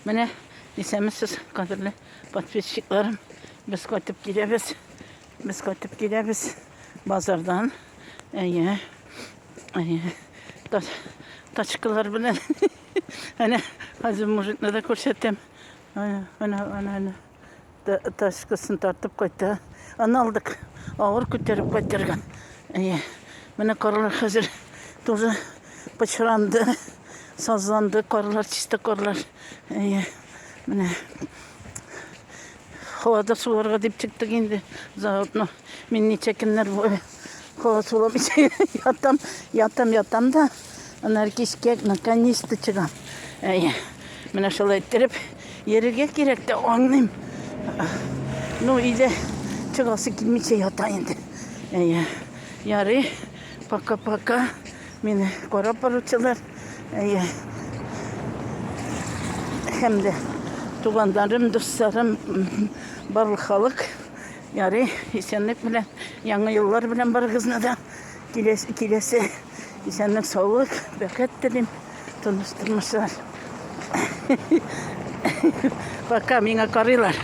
Менә исәнмесез, кадерле подписчикларым. Без кайтып киләбез. Без кайтып киләбез базардан. Әйе. Әйе. Тачкалар белән. Әнә, хәзер мужикны да күрсәтәм. Әнә, әнә, әнә, әнә. Тачкасын тартып кайта. Аны алдык. Авыр күтәреп кайтырга. Әйе. Менә карлар хәзер тоже пычранды. Сазланды карлар, чиста карлар. Әйе. Менә һавада суларга дип чыктык инде. Заодно мин ничә көннәр буе һава суламыйча ятам, ятам, ятам да. Аннары кичкә наконец-то чыгам. Әйе. Менә шулай иттереп йөрергә кирәк тә аңлыйм. Ну, өйдә чыгасы килмичә ята инде. Әйе. Ярый. Пока-пока. Мине карап баручылар. Әйе. Һәм дә туганнарым, дусларым, барлык халык. Ярый, исәнлек белән, яңа еллар белән барыгызны да киләсе, киләсе исәнлек, саулык, бәхет телим. Тыныч тормышлар. Пока миңа карыйлар.